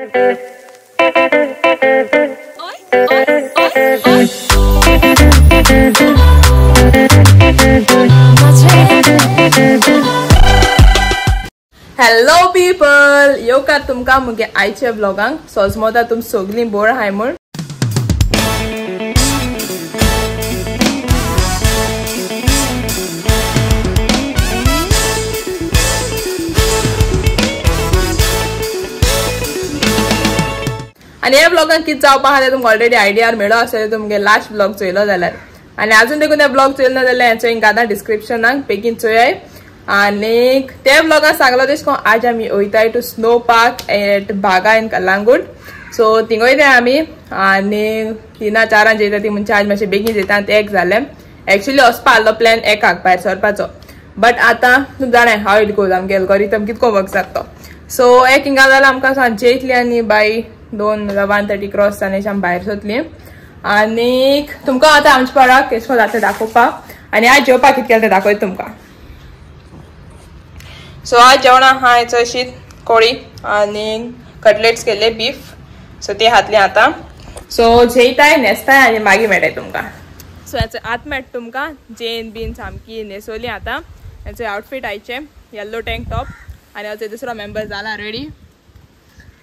Hello people, येवकार तुमकां मुगे आयच्या व्लॉगांक. सोजमोता तुम सगळीं बोर हाय म्हूण. आनी ह्या ब्लॉगान कितें जावपा आहा तें तुमकां ऑलरेडी आयडियार मेळो आसतलें तुमगे लास्ट ब्लॉग चोयलो जाल्यार. आनी आजून देखून त्या ब्लॉग चोयलो ना जाल्यार हेचो हिंगा आतां डिस्क्रिप्शनाक बेगीन चोयाय. आनीक ते ब्लॉगान सांगलो तेश कोन आज आमी वयताय to snow park at Baga in Calangute. So thing वयताय आमी आनी 3 4 जेयता ती म्हणजे आज मातशें बेगीन जेयता आनी ते एक जालें. एक्चुली वचपा आहलो प्लॅन एकाक भायर सरपाचो, बट आतां तुम जाणाय हाव it goes, आमगे एल्गोरिथम कितको वर्क जाता तो. सो एक हिंगा जाल्यार आमकां सांजचे येतली आनी बाय 2 1:30 क्रॉस जालें आमी भायर सरतली. आनीक तुमकां आतां आमच्या पाडाक केसो जाता दाखोवपाक आनी आज जेवपाक कितें केलें तें दाखयता तुमकां. सो आज जेवणां आहा हेचो अशी कोळी आनी कटलेट्स केल्ले बीफ, सो ते घातले आतां. सो जेयताय न्हेसताय आनी मागीर मेळटाय तुमकां. सो हेचो आत मेळटा तुमकां जेन बीन सामकी न्हेसोली आतां. हेचो आउटफीट आयचें येल्लो टँक टॉप आनी हाचो दुसरो मेंबर जाला रेडी.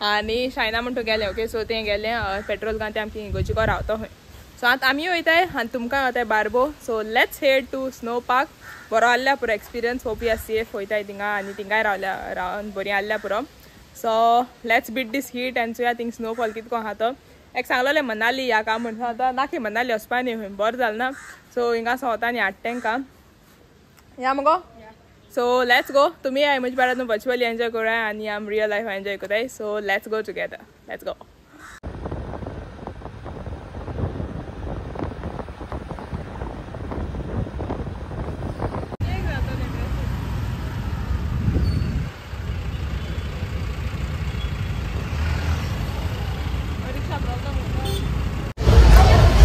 आनी शायना म्हण तूं गेलें ओके. सो तें गेलें पेट्रोल घालून तें आमकां इगोजिको रावतो खंय. सो आतां आमी वयताय आनी तुमकां वताय Barbo. So let's head to snow park. बरो आहल्या पुरो एक्सपिरियन्स, होप या सेफ वयताय थिंगा आनी थिंगाय रावल्या रावन बरी आहल्या पुरो. So let's beat this heat आनी चोया थिंग स्नोफॉल कितको आहा तो. एक सांगलोलें मनाली या काय म्हणटा आतां ना की मनाली वचपा न्ही, बरें जालें ना. सो हिंगा वता आनी हाडटा तेंकां या मुगो. So let's go. तुमी I म्हजे बारा वर्चुअली एन्जॉय कराय आनी आम रियल लायफ एन्जॉय करताय. So let's go together, let's go.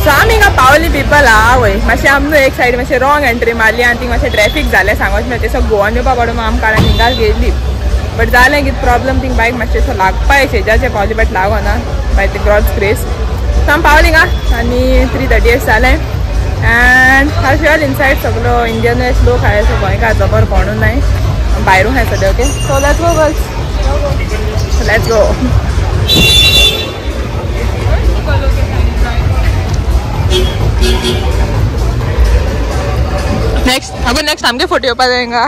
So आमी हिंगा पावली पिपल आवय मातशें आम न्हू एक सायड मातशें रॉंग एंट्री मारली आनी थिंग मातशें ट्रॅफीक जालें सांगोच मेळटा. तेसो गोवान येवपा पडो आमकां कारण हिंगा गेली बट जालें कितें प्रॉब्लम थिंग बायक मातशें सो लागपा शेजारचे पावली बट लागना बाय the God's grace. So आमी पावली हिंगा आनी 3:30 जालें एंड हांव इनसायड सगलो इंडियन लोक आहाय. सो गोंयकार जबर कोणूय नाय, भायरूय आहाय सगळे okay. So let's go girls, let's go. Next अगो नेक्स्ट आमगे फोटो येवपा जाय हिंगा.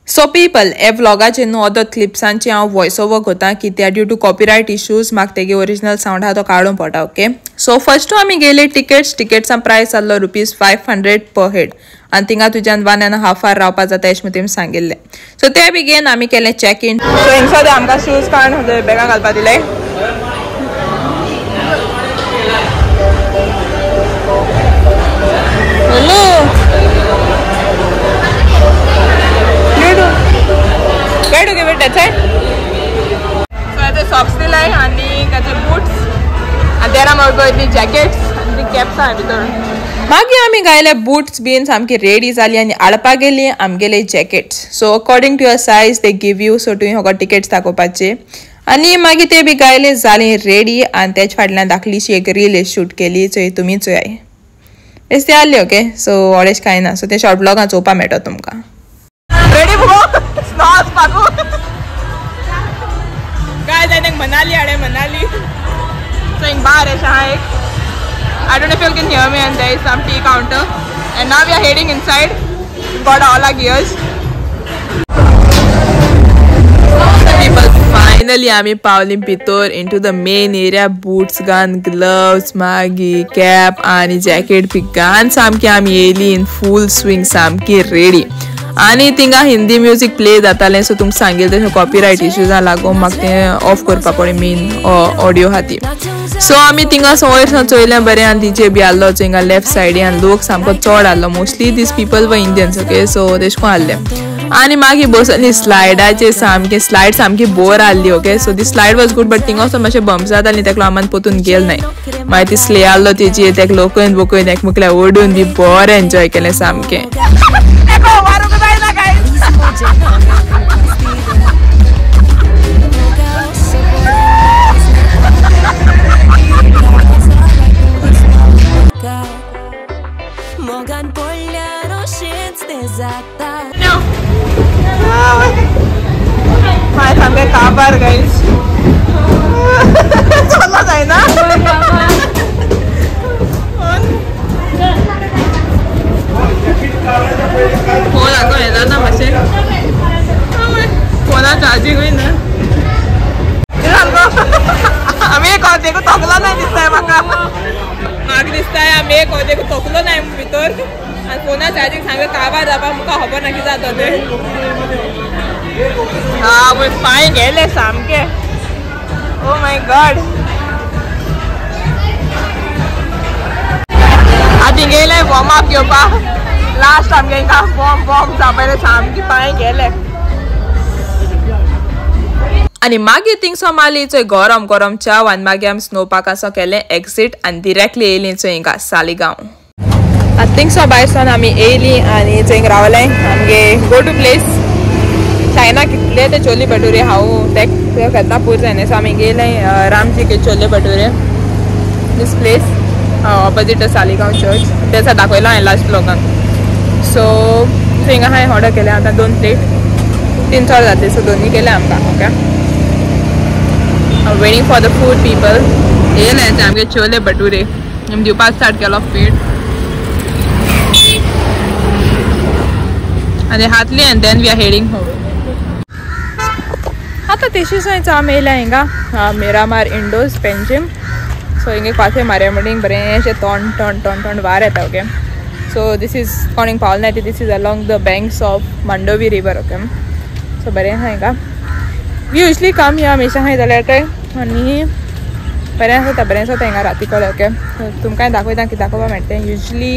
सो पीपल, हे व्लॉगाचे न्हू अदर क्लिप्सांचे हांव वॉयस ओवर करता कित्याक ड्यू टू कॉपीरायट इश्यूज म्हाका तेगे ओरिजिनल सावंड आहा तो काडूंक पडटा ओके. सो फर्स्ट आमी गेले टिकेट्स, टिकेट्सां प्रायस जाल्लो ₹500 पर हेड आनी थिंगा तुज्यान 1.5 our रावपा जाता अशें म्हूण तेमी सांगिल्लें. सो ते बी घेवन आमी केलें चॅक इन. सो हिंगसर आमकां शूज काडून बॅगां घालपा दिले. Hello Where to give it that side? So the socks दिलाय आनी ताचे boots आनी there आमी ती jackets आनी ती caps आहा भितर. मागीर आमी घायले बूट्स बीन सामकी रेडी जाली आनी हाडपा गेली आमगेले jackets. So according to your size they give you. So तुवें हो टिकेट्स दाखोवपाचे आनी मागीर ते बी गायले जाली रेडी. आनी तेच फाटल्यान धाकलीशी एक रील शूट केली चोय तुमी चोयाय बेस ते आहली ओके. सो व्हडलेश कांय ना. सो ते शॉर्ट ब्लॉगान चोवपा मेळटा तुमकां. रेडी मुगो स्नो वचपाकू गायज. I think Manali हाडे मनाली. सो हिंग बार अशें आहा एक. I don't know if you can hear me and there is some tea counter and now we are heading inside. Got all our gears. People, finally आमी पावली भितर into the main area. Boots घान, gloves, मागीर cap आनी jacket बी घान सामकी आमी येयली इन फूल स्विंग सामकी रेडी. आनी थिंगा हिंदी म्युजीक प्ले जातालें. सो तुमकां सांगेल तशें कॉपीरायट इश्यूजा लागून म्हाका तें ऑफ करपा पडलें मेन ऑडियो खातीर. सो आमी थिंगा वयर सावन चोयलें बरें आनी डीजे बी आहलो हिंगा लेफ्ट सायडीन आनी लोक सामको चड आहलो. Mostly these people were Indians okay. So तेश कोन आहले आनी मागीर बसली स्लायडाचेर सामकें स्लायड सामकी बोर आहली okay. So the slide was good but थिंगा वचोन मातशें बम्प जाताली तेका आमान पोतून गेल नाय. मागीर ती स्ले आहलो तेजी तेका लोकून बोकून एकमेकल्या ओडून बी बरें एन्जॉय केलें सामकें. देखो तकलो नाही दिसताय म्हाका. म्हाका दिसताय आमी एक देखो तकलो नाही भितर. आनी फोना चार्जींग सामकें काबार जावपा मुखार खबर ना कितें जाता तें. हा पांय गेले सामके. ओ my God. आतां गेले वॉर्म अप घेवपाक. लास्ट आमगे हिंगा वॉर्म वॉर्म जावपा सामके पांय गेले. आनी मागीर थिंगसो मारली चोय गरम गरम च्या आनी मागीर आमी स्नो पार्काचो केलें एक्झीट आनी डिरेक्टली येयली चोय हिंगा सालिगांव. आतां थिंगसो भायर सोन आमी येयली आनी थंय रावले आमगे गो टू प्लेस चायना कितले ते चोले भटुरे हांव ते केन्ना पूर जायना. सो आमी गेले Ramji K chole bhature this place opposite Saligao church तेचा दाखयला हांवें लास्ट ब्लॉगान. सो थंय हांवें ऑर्डर केलें आतां 2 प्लेट 300 जातले. सो दोन्ही केले आमकां. Okay waiting for the food people. येयले आमगे चोले भटुरे आमी दिवपाक स्टार्ट केलो पेट आनी हातली and then we are heading home. आतां तेशीच आमी येयल्या हिंगा मिरामार इंडोज पेंजीम. सो हिंगे पासे मारया म्हणून बरें तोंड तोंड तोंड तोंड वार येता. ओके सो this is कोणीक पावल ना ती this is along the banks of Mandovi river. Okay so बरें आसा हिंगा. We usually काम ह्या हमेशा आहाय जाल्यार ते आनी बरें आसा बरें आसा हिंगा राती कडेन. ओके तुमकांय दाखयता कितें दाखोवपा मेळटा तें. युजली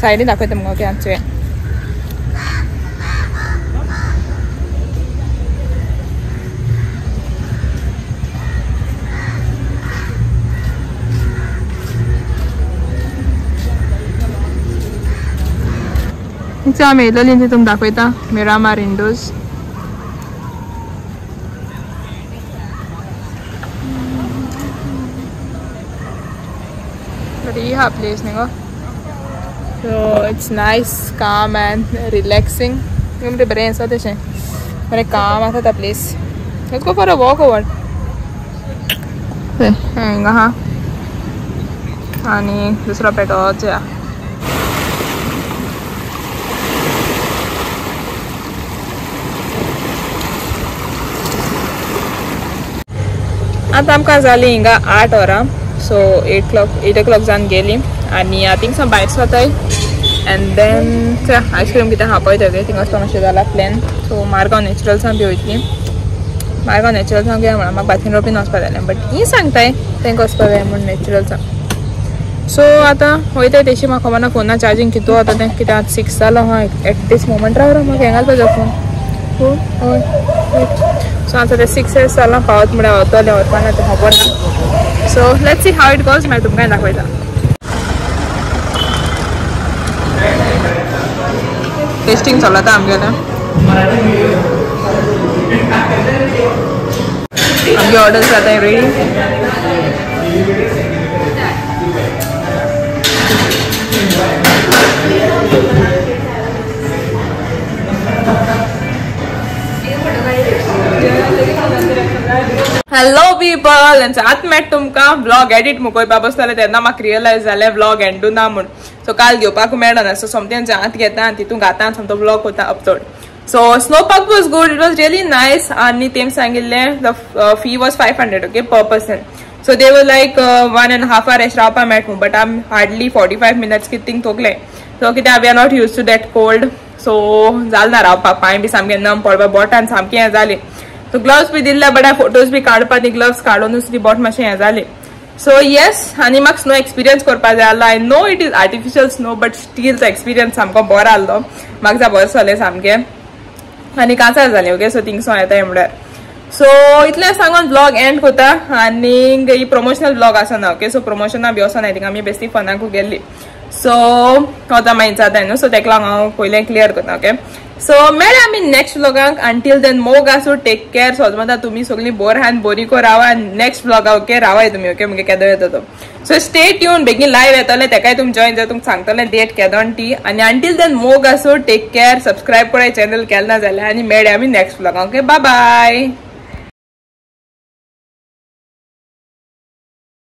सायडीन दाखयता तुमकां. ओके आमचें आमी येयलेली ती तुमकां दाखयता मिरामार इंडोज. बरी हा प्लेस न्ही गो. So it's nice calm and relaxing. बरें आसा तशें बरें काम आसा त्या place. Let's go for a walk over. हिंगा आहा आनी दुसरो पेटोच या. आतां आमकां जालीं हिंगा 8 वरां. सो 8 o'clock जावन गेली आनी थिंगसान भायर सरताय एंड then ice cream कितें खावपा वयता. ओके थिंगा वचपा मातशें जाला प्लॅन. सो मारगांव नॅचरल्सान बी वयतली. मारगांव नॅचरल्सान गेल्या म्हणून म्हाका बाथीन रोपीन वचपा जालें बट ही सांगताय तांकां वचपा जाय म्हूण नॅचरल्सान. सो आतां वयताय तेशी म्हाका खबर ना फोना चार्जींग कितू आतां तें कितें आतां 6 जालो आहा एट दीस मोमेंट रावला म्हाका हें घालपाचो फोन. हय सो आतां ते 6 जालां पावत म्हळ्यार वतलें वचपा ना तें खबर ना. So let's see how it goes. मागीर तुमकां दाखयता. टेस्टिंग चलता आमगेलें. आमगे ऑर्डर जाता रेडी. हॅलो पीपल, आतां मेळटा तुमकां व्लॉग एडिट मुकोयपा बसतालें तेन्ना म्हाका रियलायज जालें व्लॉग एंडू ना म्हूण. सो काल घेवपाक मेळना. सो सोमतें आतां घेता आनी तितून घाता आनी सोमतो व्लॉग कोता upload. So snow park was good, it was really nice. आनी तेम सांगिल्लें the fee was 500 okay per person. So they were like 1.5 hour अशें रावपा मेळटा बट आमी हार्डली 45 मिनट्स कितें थिंग थोकले. सो कित्याक we are not use to that cold. So जालें ना रावपाक, पांय बी सामकें नम पडपा बोटान सामकें हें जालें. सो ग्लव्स बी दिल्ले बट हांवें फोटोज बी काडपा ती ग्लव्स काडूनच ती बोट मातशें हें जालें. सो येस आनी म्हाका स्नो एक्सपिरियन्स करपा जाय आसलो. I know it is artificial snow but still तो एक्सपिरियन्स सामको बरो आसलो. म्हाका जाय बरें जालें सामकें आनी कांचार जालें. ओके सो थिंगसो येता म्हळ्यार. सो इतलें सांगून व्लॉग एंड कोता आनी ही प्रमोशनल व्लॉग आसना. ओके सो प्रमोशना बी वचना थिंगा आमी बेस्टी फनाकू गेल्ली. सो आतां मागीर जाता न्हू. सो तेका लागून हांव पयलें क्लियर करता. ओके सो मेळ्या आमी नेक्स्ट व्लॉगाक. अंटील then मोग आसूं, टेक केअर. सोजमता तुमी सगळीं बोर आहात बोरी को रावा. नेक्स्ट व्लॉगा ओके रावाय तुमी. ओके मुगे केदो येता तो. सो स्टे ट्यून, बेगीन लायव येतलें तेकाय तुमी जॉयन जाय तुमकां सांगतलें डेट केदोन ती. आनी अंटील then मोग आसूं, टेक केअर. सबस्क्रायब कराय चॅनल केन्ना जाल्यार आनी मेळ्या आमी नेक्स्ट व्लॉगाक. Okay bye bye.